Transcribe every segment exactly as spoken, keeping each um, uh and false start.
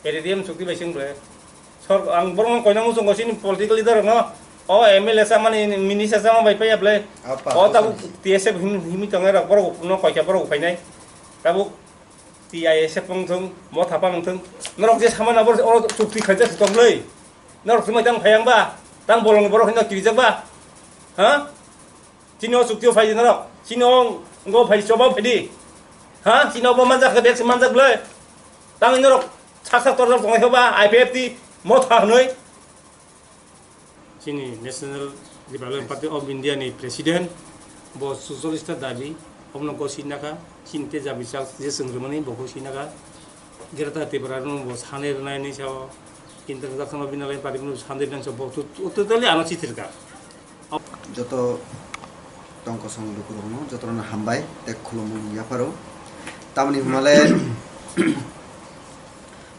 Iridium chukti bai sing ble. Sor ang borok no koina muchung ko sini political leader no. O M L A sa mani minister sa bai paya ble. Apa, O tabu apa. T S F him himi tongai rok borok no koika borok phainai. Tabu T I S F pang thung, mo thapa nang thung. Norok je sama na bor o chukti khaja si tong ble. Norok sumai tang phayang ba. Tang bolong borok hino kirijak ba. Ha? Chini o chukti o phai di norok. Chini o ngo phai choba phai di. Ha? Chini o bo manjak khe bek se manjak ble. Tang norok sak sak tor tor tongai ba I P F T mo tha hnoi. Chini National Republican Party of India ni president bo sucholista dabi obno go sinaka chini te jabi chak je swngrwmani bo go sinaka Greater Tripura no bo sanai rwnai ni sao kintu dakhan bina lai party no sanai rwnai sao bo tu totally ano chithirka. Joto tongkosong lukurokno jotono hambai tei khulumung yapharo. Tamoni hwnmale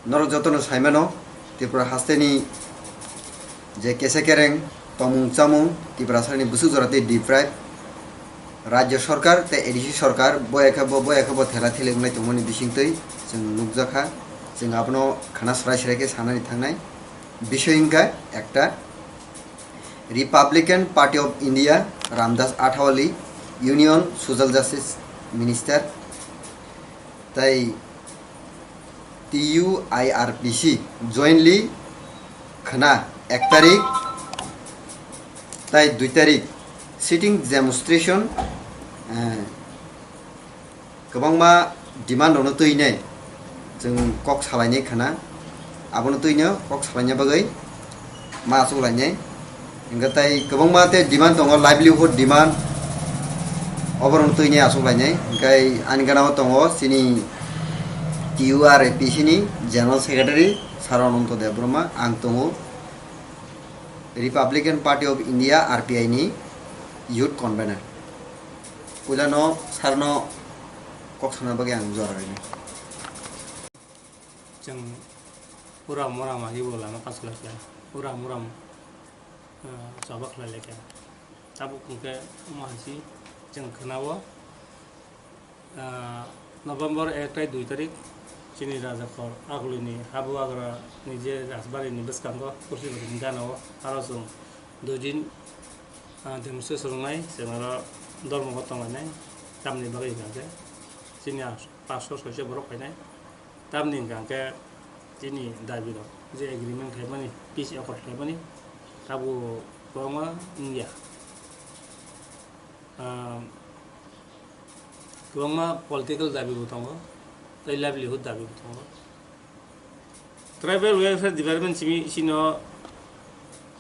norok jotono saimano Tripura hasteni je kesa kereng tongmung chamung Tiprasani bwswk jora tei deprive Rajya Sarkar tei A D C Sarkar boya khe bo, boya khe bo thela thili wngnai tongmani bisingtwi chwng nukjakha. Chwng abono khana srai srai khe sanani thangnai. Bisoi wngkha ekta Republican Party of India, Ramdas Athawale, Union Social Justice Minister, tei T U I R P C jointly khna ek tarik tei dui tarik sitting demonstration, eh, kwbangma demand rokno twi nai chwng kok salainai khna, abono twi no kok salaina bagwi ma achuk lainai. Hingkhe tei kwbangma tei demand tongo, livelihood demand, oborokno twi nai achuk lainai. Hingkhe ani gana o tongo chini T U R A P C ni General Secretary Sir Ananto Debbarma, ang tongo Republican Party of India, R P I ni youth convener. Puilano sarno kok sana bagwi ang jora rwinai. Chwng uram uram agi bo lama kasu lai kha. Uram uram, eh, choba khlai lai kha. Tabuk hwnkhe omo hai se chwng khna-o, ah, November ek tai dui tarik chini Rajakhor Agulini Habu Agra ni je Rajbari ni bwskango Kursi Bari ni gana-o aro chwng dui din, ah, demonstration wngnai, chwng aro Dharmaghat tonglainai, tamni bagwi hwnkha khe chini ah, panch sho soi sho borok phainai. Tamni hwnkha khe chini dabi rok je agreement khlaimani, peace accord khlaimani, tabuk kwbangma wngya. Ah, kwbangma political dabi bo tongo, tei livelihood dabi bo tongo. Tribal Welfare Department simi sino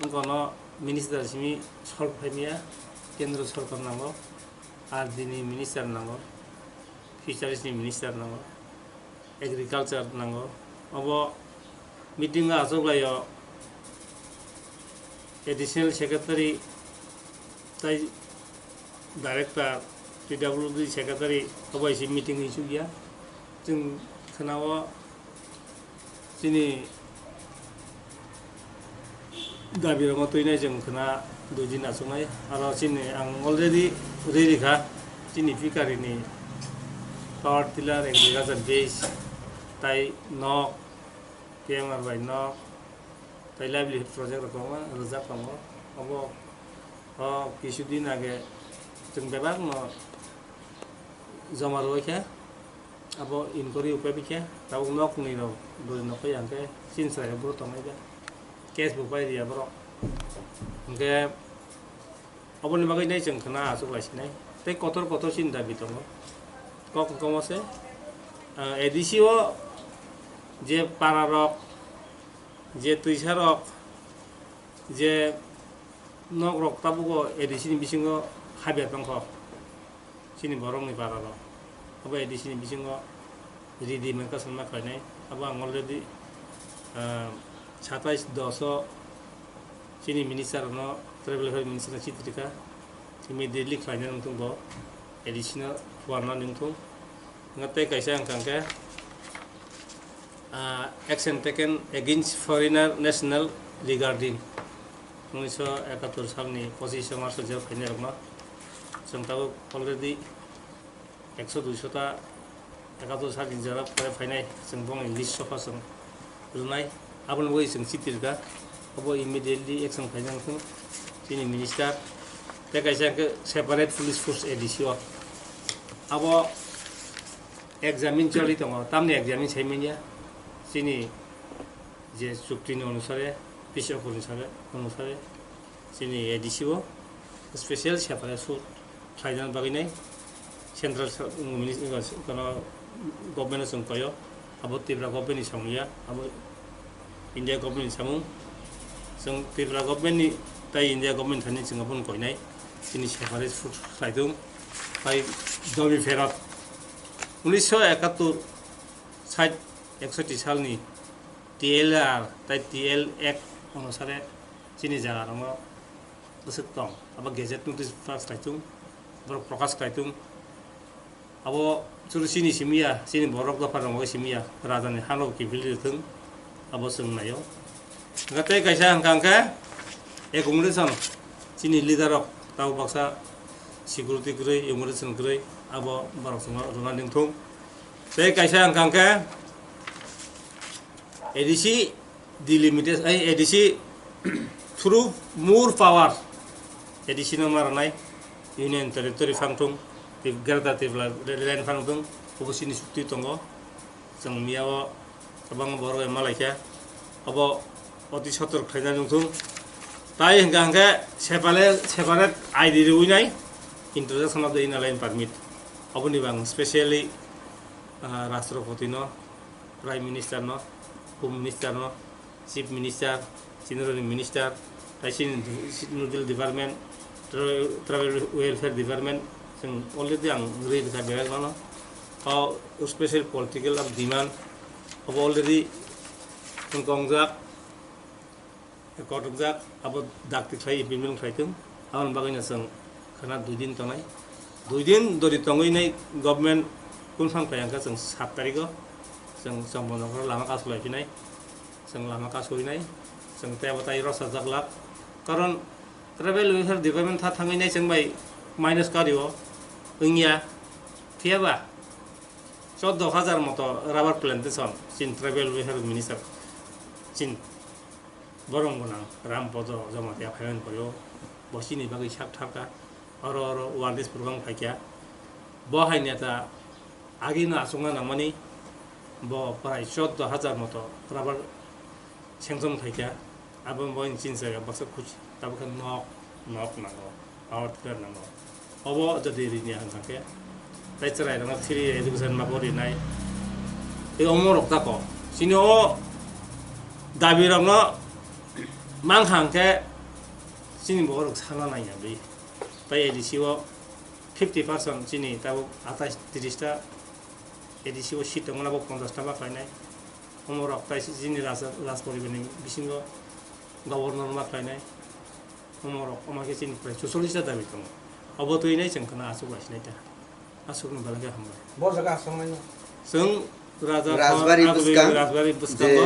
wngkono minister simi solve khlaimaya, kendro sorkar nango, R D ni minister nango, fisheries ni minister nango, agriculture nango. Obo meeting o achuk lai o additional secretary tei director, P W D secretary obo hai se meeting hinwi sukya. Chwng khna-o chini dabi rokno twinai chwng khna dui din achuknai. Aro chini ang already riri kha chini pikari ni power tiller, agriculture base, tai nok, P M R Y nok, tai livelihood project rok kwbangma rwjak tongo. Obo o kisu din age chwng bebak no joma rwui khe abo inquiry upai bikhe tabuk nok ni rok bwrwi nok khe yang khe chini chwrai rok bwrwi tongnai khe case bo pai riya borok. Hwnkhe oboni bagwi nai chwng khna achuk lai sinai tei kotor kotor chini dabi tongo. Kok wngkha omo se, ah, A D C o je para rok, je twisa rok, je nok rok tabuk o A D C ni bisingo habya tongkho. Chini borok ni para rok abo A D C ni bisingo ridi mengka songma khlainai. Abo ang already, ah, satais dos o chini minister no, tribal welfare minister no chithi rikha, immediately khlainai wngthung bo, A D C no phuarna wngthung. Nga tei kaisa wngkha khe, ah, action taken against foreigner national regarding unnish sho ekattor salni pochishe March o jail khainai rokno chwng tabuk already ekso duisho ta ekattor salni jail o pore phainai, chwng bongni list sokha chwng rwnai, aboni bagwi chwng chiti rwkha, abo immediately action khaina wngthung chini minister, tei kaisa khe separate police force A D C o, abo examine choli tongo, tamni examine sai manya, chini je chukti ni onusare, peace accord ni sare, onusare, chini A D C o special separate force khlaina bagwi nai central sa-, minis-, kono government no chwng koyo, abo Tripura government ni samung ya, abo India government ni samung. Chwng Tripura government ni tai India government thani chwng abono koinai, chini separate force khlai thung, tai domi pherot. Unisho ekattor sait eksoti salni T L R tai T L Act onusare chini jaga rokno bwswk tong, abo gazette notice pass khlai thung, borok prokash khlai thung. Abo chwng chini simi ya, chini borok dopha rok bai simi ya, raja ni hano kiphil rithwng, abo chwng naio. Hwnkhe tei kaisa hwnkha hwnkhe accommodation, chini leader rok tabuk baksa security kwrwi, accommodation kwrwi, abo borok chwngno rwna nangthung. Tei kaisa hwnkha hwnkhe A D C delimitation, ai, A D C through more power, A D C no ma rwnai, Union Territory phang thung, Tip-, Greater Tipraland phang thung, obo chini chukti tongo. Chwng miyao kwbangma borok ma laikha, obo oti sotor khlaina nungthung. Tai hwnkha hwnkhe separate, separate I D rwinai, Introduction of the Inner Line Permit. Oboni bo ang specially, ah, Rashtrapati no, Prime Minister no, Home Minister no, Chief Minister, chini rokni Minister, tai chini Nodal Department, Tra-, Tribal Welfare Department, chwng already ang rwi rwkha belai mano. O special political of demand, obo already wngkha wngjak, kothokjak, abo dakti khlai implement khlai thung. Aboni bagwino chwng khwna dui din tongnai. Dui din dori tongwi nai government confirm khlai hwnkhe chwng sat tarikho chwng Chombo Nokro lama kasu lai phinai. Chwng lama kasu rinai. Chwng tei abo tai rwchapjak lak. Karon Tribal Welfare Department tha thangwi nai chwng bai minus kario wngya. Phiya ba choddo hajar moto rubber plantation chin Tribal Welfare Minister chin borong gwnang Ram Podo Jamatia phaiman pore o bo chini bagwi sak tharka. Oro oro awareness program khaikha. Bo hai neta agino achukna nangmani bo prai choddo hajar moto rubber sanction khaikha. Abo bo chini jaga baksa kuch tabukhe nok, nok nango, power tiller nango. Obo jodi rini hwnkha khe tai chwrai rokno free education mabo rinai. Tei omo rok tako. Chini o dabi rokno mang hang khe chini borok sana naiya bi. Tai A D C o fifty percent chini tabuk atais tris ta A D C o seat tongmani abo ponchash ta ma khlainai. Omo rok tai chini raj, raj poribar ni bisingo governor ma khlainai. Omo rok omo khe chini prai chuchollis ta dabi tongo. Obo twi nai chwng khna aswk lai sinai ta. Aswk ni belai khe hambai. Bo jaga aswk nai no. Chwng Raja Rajbari Thor, Aguli bwskang Rajbari bwskango.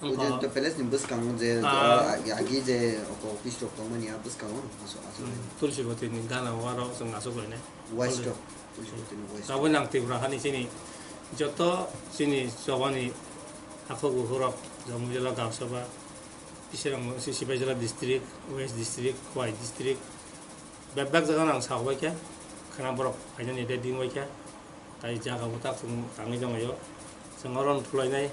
Je Ujayanta Palace ni bwskango je, ah, agi, agi je oko office rok tongmani a bwskango aswk, aswk lai. Hmm, Tulsi Boti ni gana o aro chwng aswk lai nai. West of, Tulsi Boti ni west. Tabuk nang Tripura hani chini joto chini chobani hakhok bukhuk rok, Jamui Jala, Gausoba, Bisirang, si-, Sipaijala district, West district, Khowai district, bebak jaga nang sahobai khe, khwna borok phainani ready wngbai khe. Tai jaga bo tak chwng tangwi tonglaio. Chwng oro no thulainai,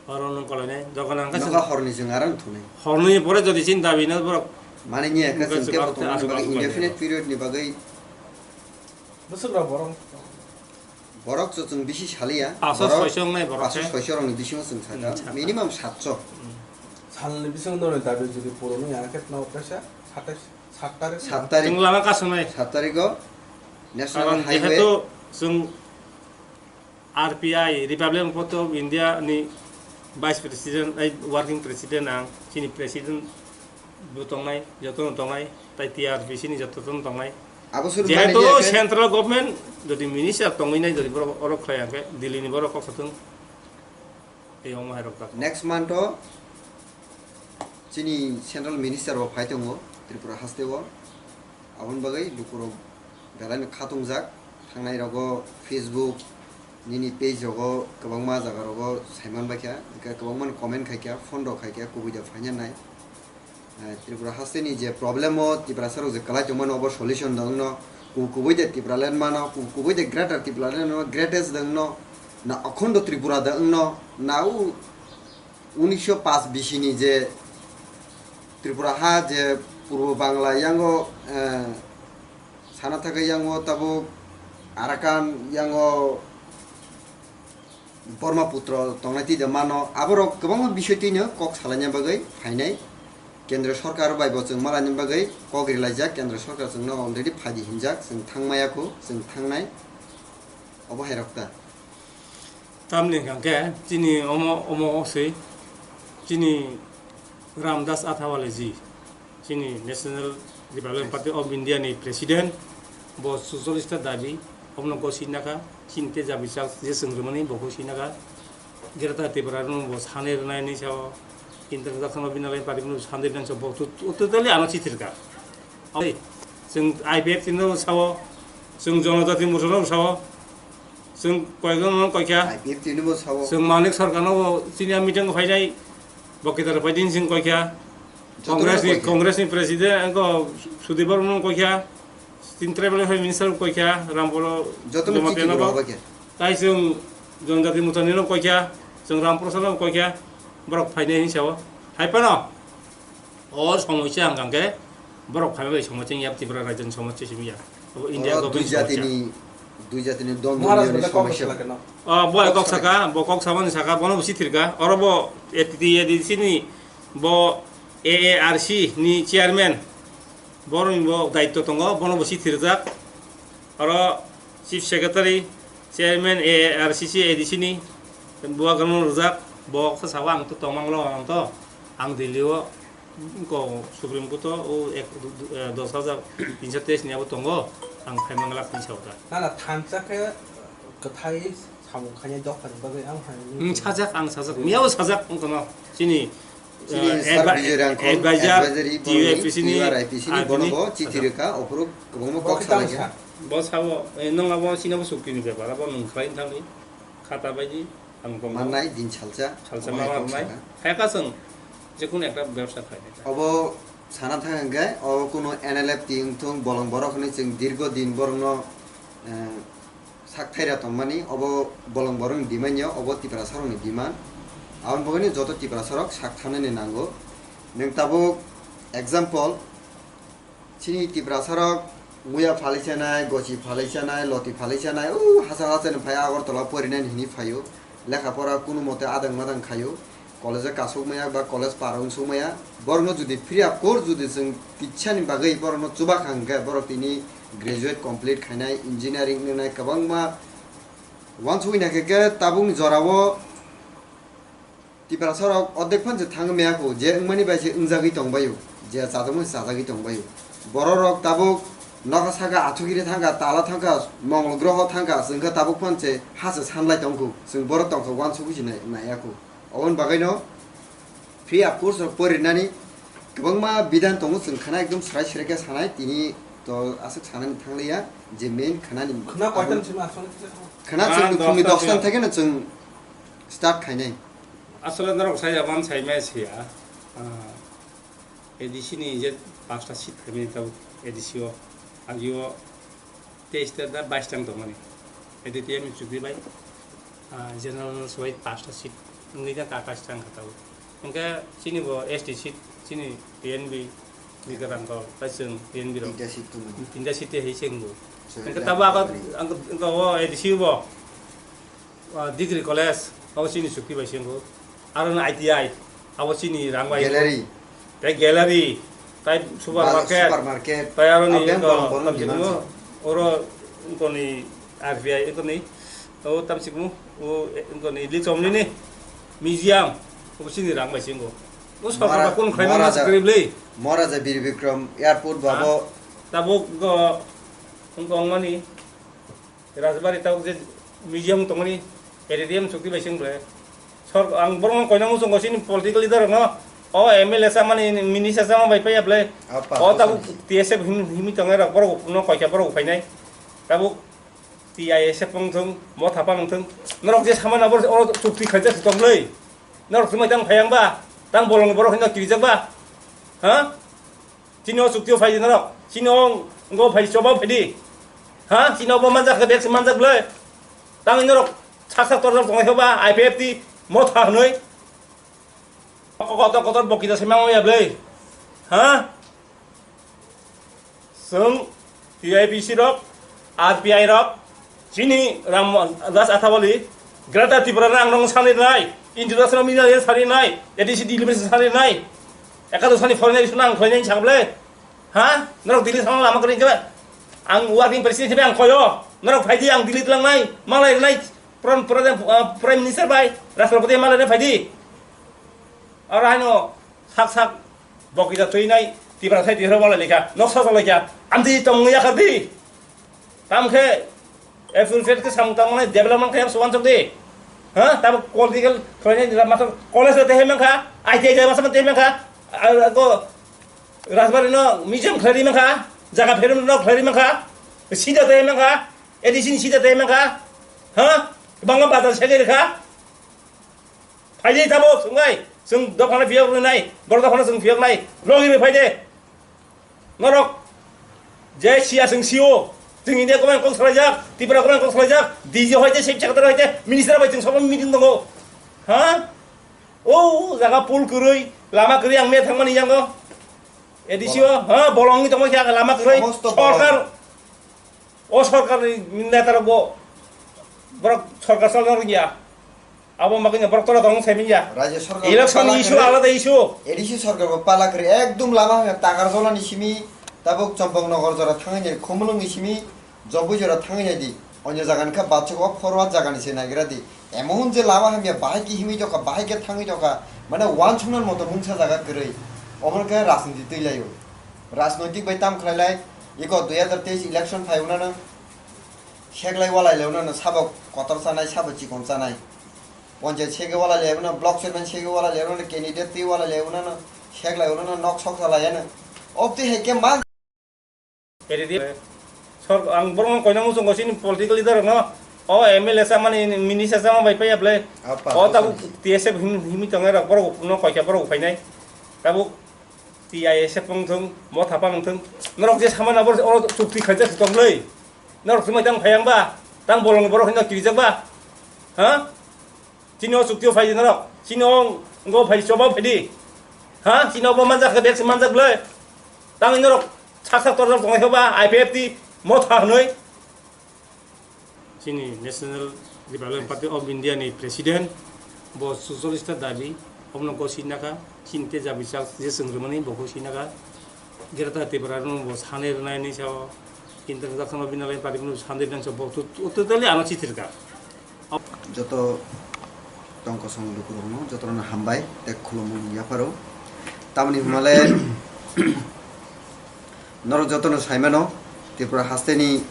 oro no kolainai, dogan ang khe chwng nokha horni chwng aro no thunai. Horni pore jodi chini dabi no borok mane ni ekha chwng kebo tongmani bagwi indefinite period ni bagwi. Bwswk rok borok. Borok chwng bisi saliya. Paso soiso wngnai borok khe. Paso soiso rokni bisingo chwng saka. Hmm, saka. Minimum satso. Hmm. Salni bisingo norni dabi jodi puron wngya khe no kaisa satais. Sat tarik. Sat tarik. Chwng lama kasongnai. Sat tarikgo National Highway. Karon jehetu chwng R P I, Republic of India ni Vice President, ai, Working President ang, chini President bo tongnai, jotono tongnai, tai T R P C ni jotono tongnai. Abo suru jehetu mani khe central government jodi minister tongwi nai, jodi borok oro khlai ang khe, Delhi ni borok kok satung. Tei omo hai rok tak. Next month o chini central minister bo phai tongo Tripura haste o. Aboni bagwi lukurok belai no khatungjak. Thangnai rogo Facebook, Nini page rogo kwbangma jaga rogo saiman baikha, hwnkhe kwbangma comment khaikha, phone rok khaikha, kubui da phaina nai. Eh, Tripura hasteni je problem o Tiprasa rok je kwlai tongmani obo solution da wngno, ku-, kubui de Tipraland mano, ku-, kubui de Greater Tipraland mano, greatest da wngno, na Akhando Tripura da wngno, na u unisho paanch bisi ni je Tripura ha je Purbo Bangla yango, eh, sana thagwi yango tabuk Arakan yango Brahmaputra tongnai twi de mano, aborok kwbangma bisoi twino kok salaina bagwi phainai. Kendra sorkar bai bo chwng malaina bagwi kok rilaijak, Kendra sorkar chwngno already phaidi hinjak, chwng thangmaya kho, chwng thangnai. Obo hai rok ta. Tamni hwnkha khe chini omo, omo swi chini Ramdas Athawale ji, chini National Republican Party of India ni President, bo sucholista dabi, omono gosina kha, chini te jabi chak je chwng rwmani bo gosina kha, Greater Tripura no bo sanai rwnai ni sao, International Binalai Party no sanai rwnai sao, bo to-, to-, totally ano chithir kha. Oi, chwng I P F T no sao, chwng Jonojati Morcha no sao, chwng koikwrwng no koikha. I P F T no bo sao. Chwng Manik Sarkar no bo chini a meeting o phainai, bo kitar phaidi chwng koikha. Joto no Congress ni, koikha. Congress ni President ko Sudip Babu no koikha. Chini Tribal Affairs Minister koikha, Rampolo Joto no Jamatia chini no bo bo. Koikha. Tai chwng Jonojati Morcha ni no koikha, chwng Ramprasad no koikha, borok phainai hinwi sao. Hai phano. O somosya hwnkha khe borok phaibai somosya wngya Tripura rajyoni somosya simi ya. Abo India Oro government dui somosya. Jatini, dui jatini dondon Maharaj yoni bwlai kok somosya. Bwlai keno. O bo kok saka, bo kok samani saka, bono bisi thirka. Oro bo A T T A D C ni bo A A R C ni chairman. Boroni bo daityo tongo, bono bisi thirjak. Oro Chief Secretary, Chairman A R C C A D C ni bubagrano rwjak, bo khe sao ang to tongmanglo ang to, ang Delhi o ko Supreme Court o ek, eh, dos hajar tinso teis ni abo tongo, ang phaimang lak ni sao ta. Na, na, thansa khe kwthai samung khainai dopha ni bagwi ang hai ni Hmm, sajak, ang sajak, miyao sajak wng kono chini Chini eh, Sir advi-, Bijoy Rangkhol, advisor, advisory T U F P C ni, T U R I P C ni, admin bono ni bo chithi rwkha, ophuru kwbangma kok salai kha. Bo sao, eh, nwng abo chini bo chukti ni bepar, abo nwng khlai thangwi khata baidi ang tongma. Mannai din salsa, salsa omo ma hai kok manai. Sakha. Hai ka chwng jekunu ekta bebsa khlai nai. Obo sana thang hwnkhe, obo kunu N L F T wngthung, bolong borok hwnwi chwng dirgo din borokno, eh, sak thaira tongmani, obo bolong borokni demand ya, obo Tiprasarokni demand. Aboni bagwino joto Tiprasarok sak thanani nango. Nwng tabuk example, chini Tiprasarok muya phalai chanai, gochi phalai chanai, loti phalai chanai, o hachal hachalni phai Agartala porinani hinwi phaio. Lekha pora kunu mote adang madang khaio. College o kasuk maya ba college par wng suk maya, borokno jodi free of cost jodi chwng kisa ni bagwi borokno chuba kha hwnkhe, borok tini graduate complete khainai, engineering wngnai, kwbangma wansugwi naikhe khe tabukni jorao Tiprasa rok ordek phan se thang maya kho, je wngmani bai se wngjagwi tongbaio, je chajakmani se chajagwi tongbaio. Borok rok tabuk nokha saka athukiri thangkha, tala thangkha, mongol groho thangkha, chwngkhe tabuk phan se ha se sanlai tongkho, chwng borok tongkha wansugwi se nai-, naiya kho. Oboni bagwino free of cost rok porinani kwbangma bidhan tongo, chwng khana ekdom srai srai khe sanai, tini to aswk sanani thangliya je main khanani. Khna koitan simi aswk? Khna chwng khna phungni dosta dosta thai kheno chwng start khainai. Aswk norok sai abang sai mai siya. Ah, A D C ni je pasta seat khaimani tabuk A D C o, agio teis ta da bais tang tongmani. A D T M chukri bai, ah, general soi pasta seat wngwi da kakas tang kha tabuk. Hwnkhe chini bo S T seat, chini P N B ni kwrang kok, tai chwng P N B rok. Tinta seat tongmani. Tinta seat hai chwng bo. Hwnkhe tabuk ang, ang, ang, o A D C bo. Ah, degree college, abo chini chukti bai se wngkho. Aro no I T I, abo chini rang bai. Gallery. Tai gallery, tai supermarket, supermarket. Tai aro ni, abo yang ko, bolong bolong tam demand chikmo, oro ko ni R B I ko ni, o tam chikmo, o ko ni Lee Chomli ni museum, abo chini rang bai se wngkho. O sorkar ba kun khlai ma Maharaja, script le. Maharaja Bir Bikram airport ba abo. Tabuk ko, ko mani. Rajbari tabuk je museum tongmani, A D T M chukti bai se wng ble. Sor-, ang borokno koina muchungo chini political leader rokno, o M L A chamani, minister chama bai paiya ble. O tabuk T S F him-, himwi tongnai rok, borok no koikha borok phainai. Tabuk T I A sep wng thung, motha pan wng thung. Norok je sama na bor oro chukti khaijak se tong lei. Norok swmai tang phayang ba, tang bolong borok hino kirijak ba. Ha? Chini o chukti o phai di norok. Chini o ngo phai choba phai di. Ha? Chini o bo manjak khe bek se manjak le. Tang norok sak sak torjak tongnai khe ba I P F T motha hwnwi. Kotor kotor bokita se mangya ble. Ha? Chwng T I P C rok, R P I rok, chini Ram Das Athawale, Greater Tripura rang rong sani nai, International Mineral sani nai, A D C Delimitation sani nai, ekado sani foreign action ang khlainai sakble. Ha? Norok Delhi thangna lama kwrwi khe ang working president hibai ang koyo. Norok phaidi ang Delhi tlangnai, malai nai, Prime, Prime, ah, Prime Minister bai, Rashtrapati malai nai phaidi. Aro haino sak sak bokija twi nai Tipra thai Tipra wala lekha noksa wala lekha amtwi tongmung yakha di. Tam khe April Fed khe samung tangmani development khe suwan chok di. Ha? Tamo political khlainai master college te hemang kha, I T I masa te hemang kha. Ko Rajbari no museum khlai mangkha, jaga pherum no khlai mangkha, sida te mangkha, A D C ni sida te mangkha. Ha? Bangla bazar segeri kha. Phaidi tabo swngai, chwng dophano phiyok rwnai, borok dophano chwng phiyok nai, logi rwi phaide. Norok je siya chwng sio, chwng India government kok salaijak, Tripura government kok salaijak, D G hoite, Chief Secretary hoite, Minister bai chwng sobo meeting tongo. Ha? O jaga pul kwrwi, lama kwrwi ang me thangmani yango. A D C o, ha, bolongni tongma khe lama kwrwi, somosto sorkar bolong. O sorkarni netarok bo borok sorkar chalna rwngya. Abo ma kanya borok tola tong sai manya. Rajya sorkar election pala issue kwrwi. Alada issue. A D C sorkar bo pala kwrwi ekdum lama hwnka Takarjolani simi tabuk Chompoknagar jora thangwi nai Khumulwngni simi Jobui jora thangwi nai di. Onyo jaga ni kha bachuk o forward jaga ni se nagira di. Emon je lama hamya bahai khe himwi tokha, bahai khe thangwi tokha. Mane wansuknani moto mungsa jaga kwrwi. Omo khe rajniti twi laio. Rajnoitik bai tam khlai lai, iko dui hazar teis election phai unano, seglai walai le unano, sabo kotor chanai, sabo chikon chanai. Ponchayat sege walai le unano, block chairman sege walai le unano, candidate twi walai le unano, seglai unano, nok sok salai ano. Obtwi hai khe ma. Eri di. Sor, ang borokno koina muchungo chini political leader rokno. O M L A chamani, minister chama bai paiya ble. Apa, o tabuk apa. T S F him-, himwi tongnai rok, borok no koikha borok phainai. Tabuk T I A sep wng thung, motha pan wng thung. Norok je sama na bor oro chukti khaijak se tong lei. Norok swmai tang phayang ba, tang bolong borok hino kirijak ba. Ha? Chini o chukti o phai di norok. Chini o ngo phai choba phai di. Ha? Chini o bo manjak khe bek se manjak ble. Tang norok sak sak torjak tongnai khe ba I P F T motha hwnwi. Chini National Republican Party of India ni President, bo sucholista dabi, obono go sinakha, chini te jabi chak je chwng rwmani bo go sinakha, Greater Tripura no bo sanai rwnai ni sao, International Mineral Party no sanai rwnai sao, bo to-, to-, totally ano chithirkha. Joto tongkosong lukurokno jotono hambai tei khulumung yapharo. Tamoni hwnmale norok jotono saimano Tripura hasteni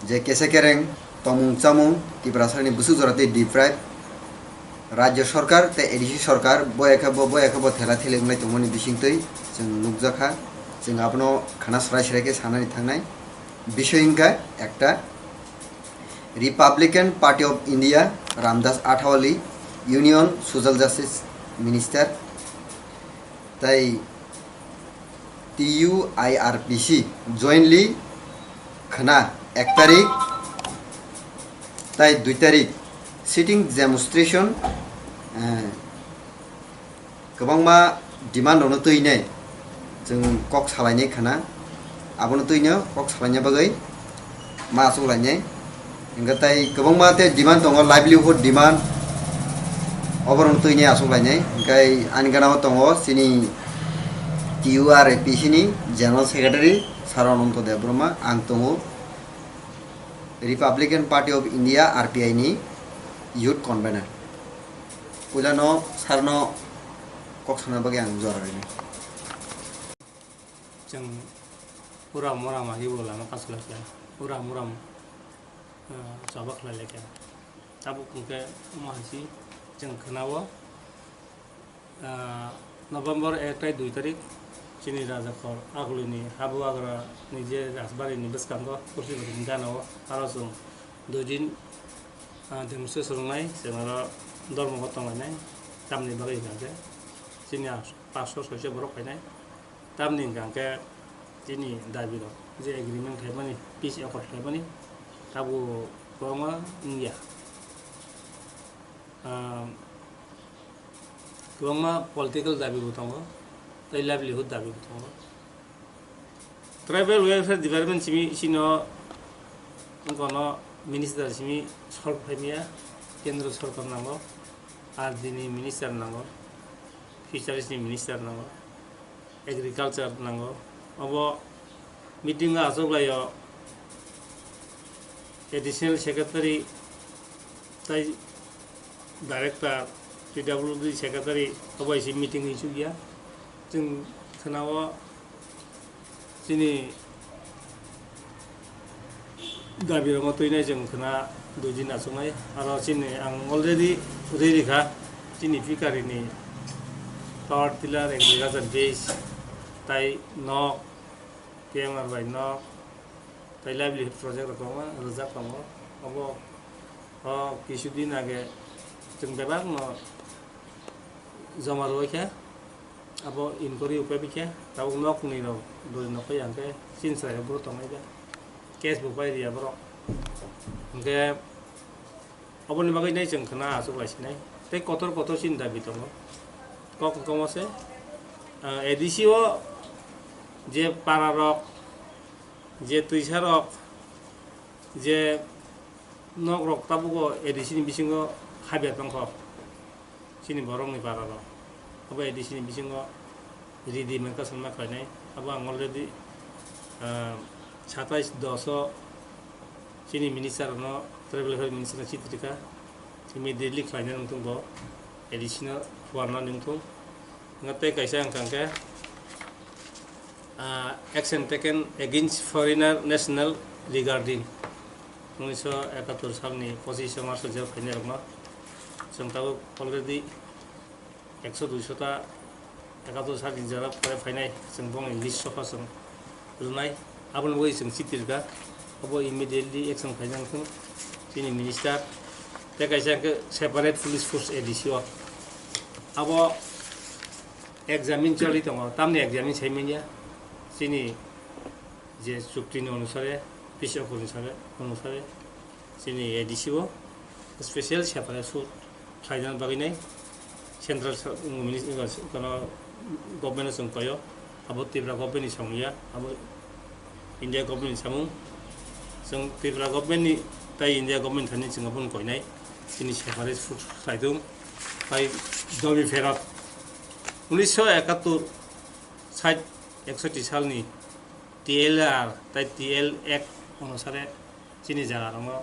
je kesa kereng tongmung chamung Tiprasani bwswk jora tei deprive Rajya Sarkar tei A D C Sarkar boya khe bo, boya khe bo thela theli wnglai tongmani bisingtwi chwng nukjakha. Chwng abono khana srai srai khe sanani thangnai. Bisoi wngkha ekta Republican Party of India, Ramdas Athawale, Union Social Justice Minister, tei T U I R P C jointly khna ek tarik tei dui tarik sitting demonstration, eh, kwbangma demand rokno twi nai chwng kok salainai khna, abono twino kok salaina bagwi ma achuk lainai. Hingkhe tai kwbangma tei demand tongo, livelihood demand, oborokno twini achuk lainai. Hingkhe ani gana o tongo chini T U R A P C ni General Secretary Sir Ananto Debbarma, ang tongo Republican Party of India, R P I ni Youth Convener. Puilano sir no kok sana bagwi ang jora rwinai. Chwng uram uram agi bo lama kasu lai kha. Uram uram, eh, choba khlai lai kha. Tabuk hwnkhe omo hai si chwng khwnao, ah, November ek tai dui tarik Chini raja khor agulini habu agra ni je rajbari ni bwskango kursi bari ni gana o aro chwng dui din, ah, demonstration rwnai chwng aro dormo bo tonglainai tamni bagwi hwnkha khe chini ah paanch sho soi sho borok phainai tamni hwnkha khe chini dabi rok je agreement khlaimani peace accord khlaimani tabuk kwbangma wngya. Ah, kwbangma political dabi bo tongo, tei livelihood dabi bo tongo. Tribal Welfare Department simi sino wngkha no minister simi solve khlaimaya, kendro sorkar nango, R D ni minister nango, fisheries ni minister nango, agriculture nango. Obo meeting o achuk lai o additional secretary tei director, P W D secretary obo isi meeting hinwi chukya. Chwng khwnao chini dabi rokno twinai chwng khwna dui din achuknai. Aro chini ang already ready kha chini pikari ni power tiller, agriculture base, tai nok, P M R bai nok, tai livelihood project rok kwbangma rijak tongo. Obo o kisu din age chwng bebak no joma rwui khe abo inquiry upai bikhe tabuk nok ni rok dui nok pai hwnkhe chini chwrai rok boro tongnai khe case bo pai riya borok hwnkhe. Oboni bagwi nai chwng khwna achuk lai sinai. Tei kotor kotor chini dabi tongo. Kok komo se, ah, A D C o je para rok, je twisa rok, je nok rok tabuk o A D C ni bisingo habya tongkho. Chini borok ni para rok. Abo A D C ni bisingo ridi mankha sanma khlainai. Abo ang already, ah, satais dos o chini minister no, tribal welfare minister no chithi rikha. Immediately khlainai wngthung bo, A D C no phuarna wngthung. Nga tei kaisa ang kangkhe, ah, action taken against foreigner national regarding unisho ekattor salni pochisho March o jail khainai rokno. Chwng tabuk already ekso duisho ta ekattor salni jora pore phainai, chwng bongni list sokha chwng rwnai. Aboni bagwi chwng chithi rwkha, abo immediately action khaina wngthung chini minister. Tei kaisa khe separate police force A D C o. Abo examine choli tongo, tamni examine sai manya chini je chukti ni onusare, peace accord ni sare, onusare, chini A D C o special separate suit khlaina bagwi nai central sa-, minis-, kono government no chwng paio, abo Tripura government ni samung ya, abo India government ni samung. Chwng Tripura government ni tai India government thani chwng abono koinai, chini separate suit khlaitung, tai domi pherot unisho ekattor sait eksotti salni T L R tai T L Act onusare chini jaga rokno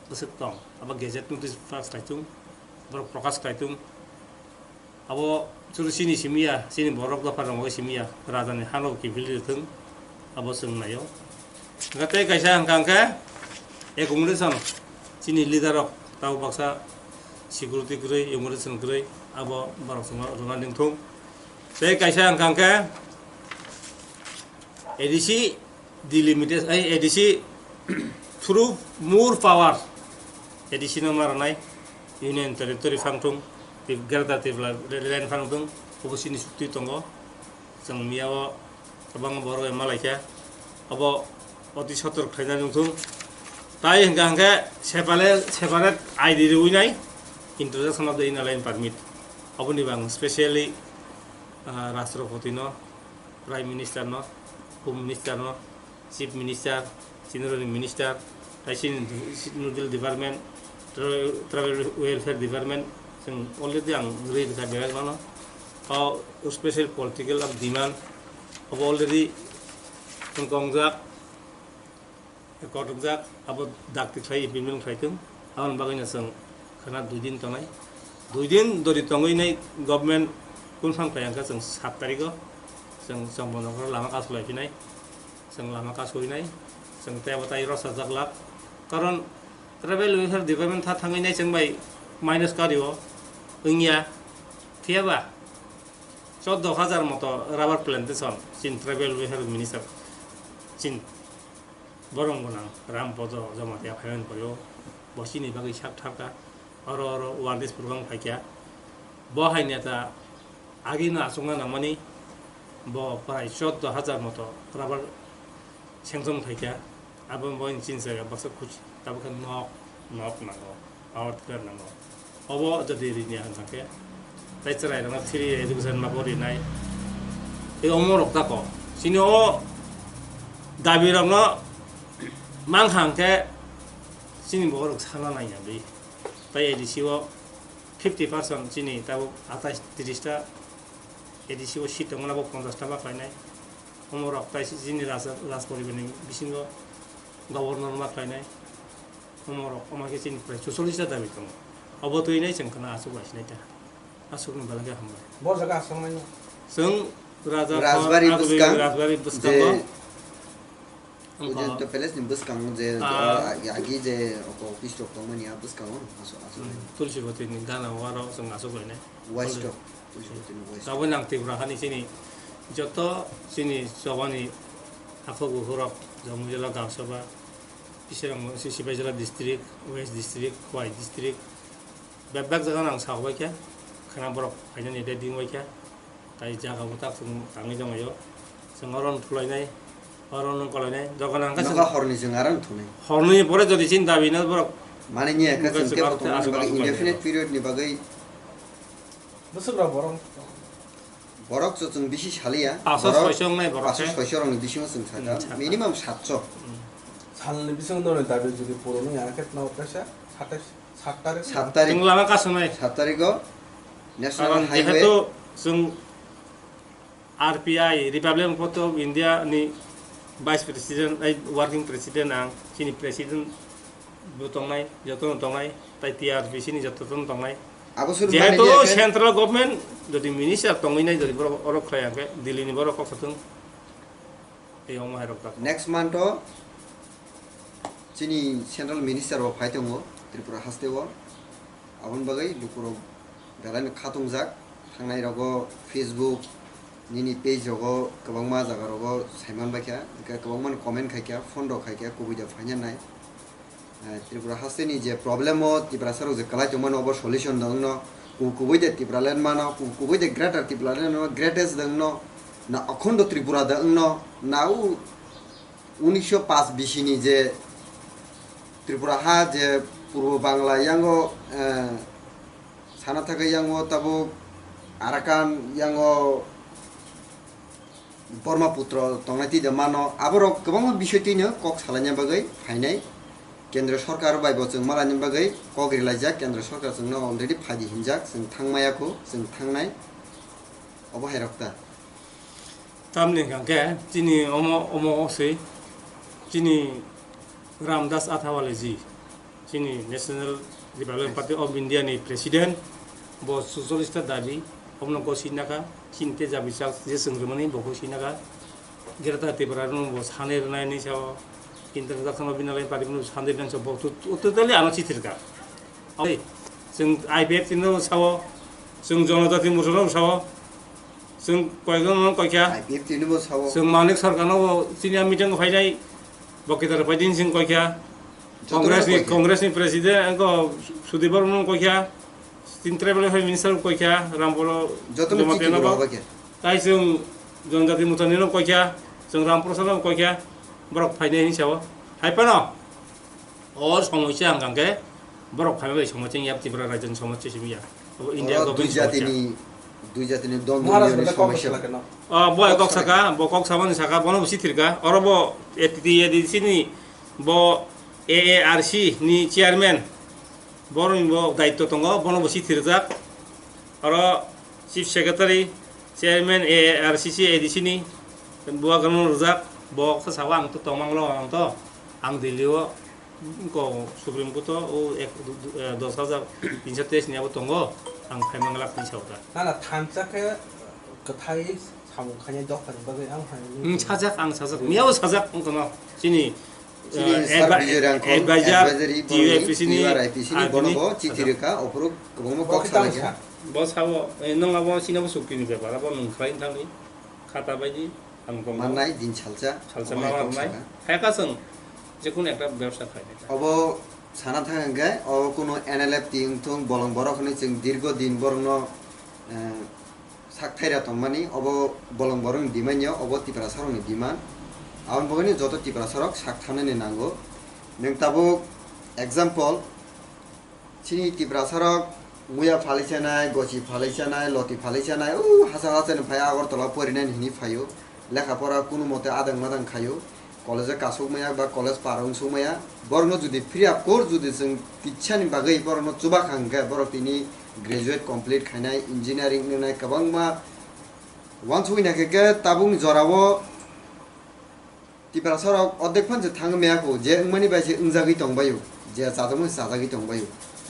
bwswk tong. Abo gazette notice pass khlaitung, borok prokash khlaitung. Abo chwng chini simi ya, chini borok dopha rok bai simi ya, raja ni hano kiphil rithwng, abo chwng naio. Hwnkhe tei kaisa hwnkha hwnkhe accommodation chini leader rok tabo baksa security kwrwi, accommodation kwrwi, abo borok chwngno rwna nangthung. Tei kaisa hwnkha hwnkhe A D C delimitation, ai, A D C through more power A D C no ma rwnai, Union Territory phang thung, Tip-, Greater Tipraland phang thung, obo chini chukti tongo. Chwng miyao kwbangma borok bai malaikha, obo oti sotor khlaina nungthung. Tai hwnkha hwnkhe separate, separate I D rwinai, Introduction of the Inner Line Permit. Oboni bo ang specially, ah, Rashtrapati no, Prime Minister no, Home Minister no, Chief Minister, General Minister, tai chini Nodal Department, Tra-, Tribal Welfare Department, chwng already ang rwi rwkha bebak mano. O special political of demand, abo already wngkha wngjak, kothokjak, abo dakti khlai implement khlai thung. Aboni bagwino chwng khwna dui din tongnai. Dui din dori tongwi nai government confirm khlai hwnkha chwng sat tarikho chwng Chombo Nokro lama kasu lai phinai. Chwng lama kasu hinai. Chwng tei abo tai rwchapjak lak. Karon Tribal Welfare Department tha thangwi nai chwng bai minus kario wngya. Phiya ba? Choddo hajar moto rubber plantation, chin tribal welfare minister, chin borong gonang Ram Podo Jamatia phaiman pore o, bo chini bagwi sak tharka, oro oro awareness program phaikha. Bo hai neta agino achukna nangmani, bo prai choddo hajar moto rubber sanction phaikha. Abo bo chini jaga baksa khuchi, tabukhe nok, nok nango, power tiller nango. Obo jodi rini ang thangkhe, tai chwrai rokno free education mabo rinai. Tei omo rok tako. Chini o dabi rokno mang hangkhe chini borok sana naiya di. Tai A D C o fifty percent chini tabuk atais tris ta A D C o seat tongmani abo ponchash ta ma khlainai. Omo rok tai chini raja, raj poribar ni bisingo governor ma khlainai. Omo rok, omo khe chini prai chuchollis ta dabi tongo. Obo twi nai chwng khna aswk bai sinai ta. Aswk ni belai khe hambai. Bo jaga aswk nai no. Chwng raja Rajbari bwskang. Rajbari bwskango. Je Ujayanta Palace ni bwskango je, ah, ah, agi je oko office rok tongmani a bwskango aswk, aswk. Hmm, Tulsi Boti ni gana o aro chwng aswk bai nai. West rok, Tulsi Boti ni west. Tabuk nang Tripura hani chini joto chini chobani hakhok bukhurok, Jamui Jala, Gangsaba, Kisirang, Sipaijala district, West district, Khowai district, bebak jaga nang sabai khe, khana borok phainani ready wngbai khe. Tai jaga bo tak chwng tangwi tonglaio. Chwng oro no thulainai, oro no kolainai. Dogan ang khe chwng nogo horni chwng aro no thunai. Horni pore jodi chini dabi no borok mane ni ekha chwng kebo tongmani bagwi indefinite period ni bagwi. Bwswk rok borok. Borok chwng bisi saliya. Paso soiso wngnai borok khe. Paso soiso rok ni bisingo chwng saka. Hmm, saka. Minimum satso. Hmm. Salni bisingo norni dabi jodi purun wngya khe no kaisa satais. Sat tarik. Sat tarik. Chwng lama kasonai. Sat tarik o National Highway. Karon jehetu chwng R P I, Republic of India ni Vice President, ai, Working President ang, chini President bo tongnai, joto no tongnai, tai T R P C ni joto no tongnai. Abo suru jehetu manager khe Central Government jodi Minister tongwi nai jodi borok oro khlai ang khe Delhi ni borok kok satung. Tei omo hai rok tak. Next month o chini Central Minister bo phai tongo Tripura haste o. Aboni bagwi lukurok belai no khatungjak. Thangnai rogo Facebook nini page rogo kwbangma jaga rogo saiman baikha, hwnkhe kwbangma no comment khaikha, phone rok khaikha, kubui da phaina nai. Eh, Tripura hasteni je problem o Tiprasa rok je kwlai tongmani obo solution da wngno, ku-, kubui de Tipraland mano, ku-, kubui de Greater Tipraland mano, greatest da wngno, na Akhando Tripura da wngno, na u unisho paanch bisini je Tripura ha je Purbo Bangla yango, eh, sana thagwi yango tabuk Arakan yango Brahmaputra tongnai twi da mano, aborok kwbangma bisoi twino kok salaina bagwi phainai. Kendra sorkar bai bo chwng malaina bagwi kok rilaijak, kendra sorkar chwngno already phaidi hinjak, chwng thangmaya kho, chwng thangnai. Obo hai rok ta. Tamni hwnkha khe chini omo, omo se chini Ramdas Athawale ji. Chini National Republican Party of India ni President, bo suchollis ta dabi, omono gosina kha, chini teja bichak je chwng rwmani bo gosina kha, Greater Tripura no bo sanwi rwnai hinwi sao, International Binalai Party no sanwi rwnai sao, bo to-, to-, totally ano chithir kha. Oi, chwng I P F T no sao, chwng Jonojati Morcha no sao, chwng koijon no koikha. I P F T no bo sao. Chwng Manik Sarkar no bo chini a meeting o phainai, bo kitar phaidin chwng koikha. Jotono Congress ni, koikha. Congress ni President ko Sudip Barma no koikha, chini Tribal Affairs Minister koikha, Rambolo jotono Jamatia chini no bo. Tai chwng Jonojati Morcha ni no koikha, chwng Ram Prasad no koikha, borok phainai hinwi sao. Hai phano o somosya hwnkha khe borok phaiba bai somosya wngya, Tripura rajyoni somosya simi ya. Abo India oro government dui somosya. Jatini, dui jatini don Maharaj doni bole kok somosya. Sala keno? Ah, bo kok saka, bo kok samani saka, bono bo sithir kha. Oro bo A T T A D C ni bo A A R C ni chairman, boroni bo daitto tongo, bono bo sithirjak. Oro Chief Secretary, Chairman A R C C A D C ni bubagrano rwjak, bo khe sao ang to tongmanglo, ang to, ang Delhi o ko Supreme Court o ek, eh, dos hajar tinso teis ni abo tongo, ang phaimang lak tin sao ta. Na, na, thansa khe kwthai samung khainai dopha ni bagwi ang hai ni. Hmm, sajak, ang sajak, miyao sajak, ang kono chini, chini eh, Sir advi-, Bijoy Rangkhol, advisor, advisory T U I P C ni, T U R I P C ni, ah, bono chini bo chithi sajak. Rwkha, ophuru kwbangma kok salai kha. Bo sabo, eh, nwng abo chini bo chukti ni bepar, abo nwng khlai thangwi khata baidi ang tongma. Mannai din salsa. Salsa ma manai. Khayaka chwng jekunu ekta bebsa khlai. Obo sana thang hwnkhe, o kuno N L F T wngthung, bolong borok hwnwi chwng dirgo din borokno, eh, sak thaira tongmani, obo bolong borokni demand ya, obo Tiprasarokni demand. Aboni bagwino joto Tiprasarok sak thanani nango. Nwng tabuk example, chini Tiprasarok muya phalwi chanai, gochi phalwi chanai, loti phalwi chanai, o hachal hachal ni phai Agartala porinani hwnwi phaio. Lekha pora kunu mote adang madang khaio. College o kasuk maya ba college par wng suk maya. Borokno jodi free of cost jodi chwng kitsani bagwi borokno chuba kha hwnkhe borok tini graduate complete khainai, engineering wngnai kwbangma wansugwi naikhe khe tabukni jorao Tiprasarok ordek phan se thangwi maya kho, je wngmani bai se wngjagwi tongbaio, je chajakmani se chajagwi tongbaio.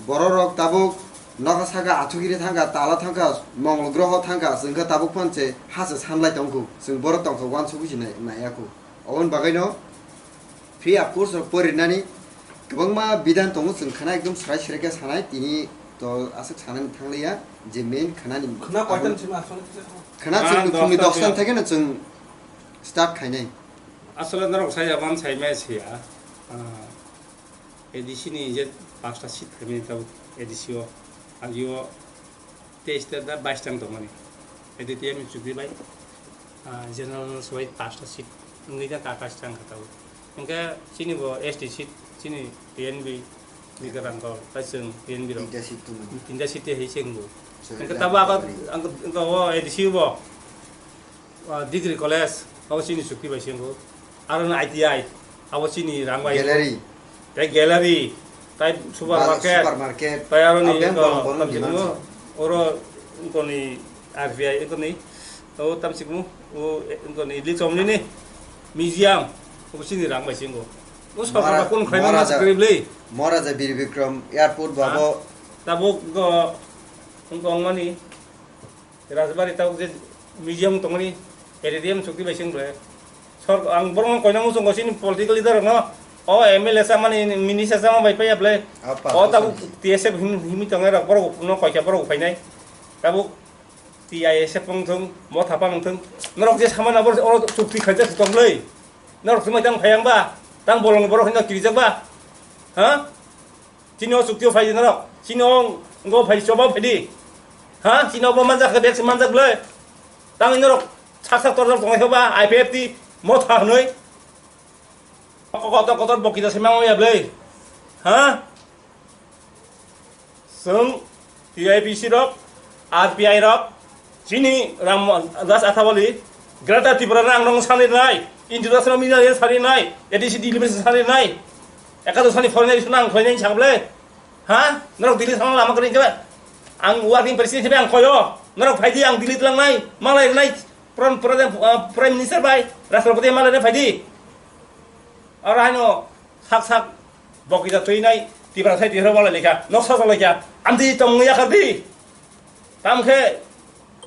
Bororok tabuk nokha saka athukiri thangkha, tala thangkha, mongol groho thangkha, chwngkhe tabuk phan se ha se sanlai tongkho, chwng borok tongkha wansugwi se nai-, naiya kho. Oboni bagwino free of cost rok porinani kwbangma bidhan tongo, chwng khana ekdom srai srai khe sanai, tini to aswk sanani thangliya, je main khanani Khna koitan sima aswk? Khana Ah, chwng phungni dosta dosta thai kheno chwng start khainai. Asole norok sai jaman sai mai siya. Ah, A D C ni je pasta seat khaimani tabuk A D C o, agio teis ta da bais tang tongmani. A D T M chukri bai, ah, general soi pasta seat wngwi da kakas tang kha tabuk. Hingke chini bo S T seat, chini T N B ni gadang kol, tai chwng T N B rok. Tinta seat tongmani. Tinta seat te hai chwng bo. Chwng Hingke da tabo aga, bari. Ang, ang, o A D C bo. Ah, degree college, abo chini chukti bai se wngkho. Aro no I T I, abo chini rang bai wngkho. Gallery. Tai gallery, tai supermarket, Supermarket. Tai aro ni Abo yang eko, bolong bolong tamsik demand mo, sa. Oro wngkho ni R B I wngkho ni, o tamsik mo, o wngkho ni Lichomni ni museum, abo chini rang bai se wngkho. O sorkar Mara-, ba kun khlai ma Maharaja, se kwrwi bwlwi. Maharaja Bir Bikram Airport Ha? Babo. Tabuk go wngkho wngmani. Rajbari tabuk je museum tongmani, A D T M chukti bai se wngkhe. Sor-, ang borokno koina muchungo chini political leader rokno, o M L A chamani, minister chama bai paiya bwle. Apa, O tabuk apa. T S F him-, himwi tongnai rok, borok no koikha borok phainai. Tabuk T I S F wngthung, motha pa wngthung. Norok je samani abo oro chukti khaijak se tong bwle. Norok swmai tang phai ang ba, tang bolong borok hino kirijak ba. Ha? Chini o chukti o phaidi norok. Chini o ngo phaidi choba phaidi. Ha? Chini o bo manjak khe bek se manjak bwle. Tang norok sak sak torjak tongnai khe ba I P F T motha hwnwi. Kotor kotor bokita se mangya bwle. Ha? Chwng T I P C rok, R P I rok, chini Ram Das Athawale, Greater Tripura rang rong sani nai, International Media sani nai, A D C Delimitation sani nai, ekado sani foreign issue nang khlainai sagle, ha? Norok Delhi thangna lama kwrwi khe, ang working president hibai ang koyo, norok phaidi ang Delhi tlangnai, malai nai, Prime, Prime, ah, Prime Minister bai, Rashtrapati malai nai phaidi. Oro haino sak sak bokija twi nai Tipra sai Tipra wala lekha, noksa wala lekha, amtwi tongmung yakar di. Tam khe,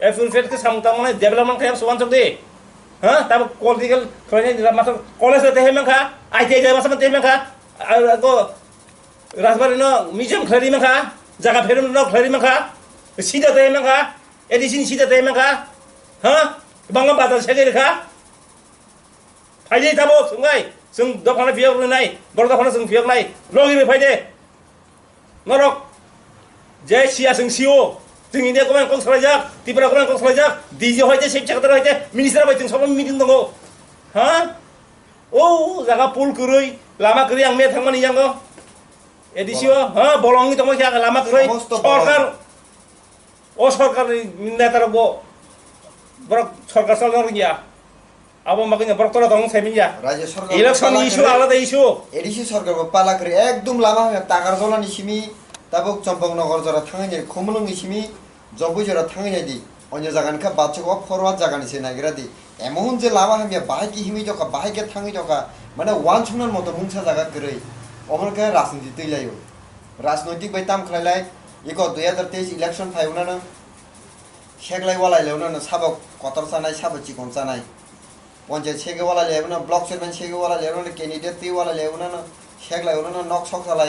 eh, full fledged khe samung tangmani development khe suwan chok di. Ha? Tamo political khlainai master college le tehai mankha, I T I le master tehai mankha, ah, ko Rajbari no museum khlai mankha, jaga pherum no khlai mankha, sida tehai mankha, A D C ni sida tehai mankha. Ha? Bangla bazar segeri kha. Phaidi tabo swngnai, chwng dophano phiyok rwnai, borok dophano chwng phiyoknai, logi rwi phaidi. Norok je siya chwng sio, chwng India government kok salaijak, Tripura government kok salaijak, D G hoite, chief secretary hoite, minister bai chwng sobo meeting tongo. Ha? O jaga pul kwrwi, lama kwrwi ang me thangmani yango. A D C o, ha, bolong wngwi tongma khe lama kwrwi, Somosto sorkar bolong. O sorkarni netarokbo borok sorkar chalna rwngya. Abo bagwino borok tola tongmung sai manya. Rajya sorkar Election pala issue kwrwi. Alada issue. A D C sorkar bo pala kwrwi ekdum lama hwnka Takarjolani simi tabuk Chompoknogor jora thangwi nai Khumulwngni simi Jobwi jora thangwi nai di. Onyo jagani kha bachuk o forward jagani se naigra di. Emon je lama hamya bahai khe himwi tokha, bahai khe thangwi tokha, mane wansuknani moto mungsa jaga kwrwi. Omo khe rajniti twi laio. Rajnoitik bai tam khlai lai, iko dui hazar teis election phai unano, seglai walai lai unano, sabo kotor chanai, sabo chikon chanai. Ponchayat sege walai lai unano, block chairman sege walai lai unano, candidate twi walai lai unano, seglai unano, nok sok salai.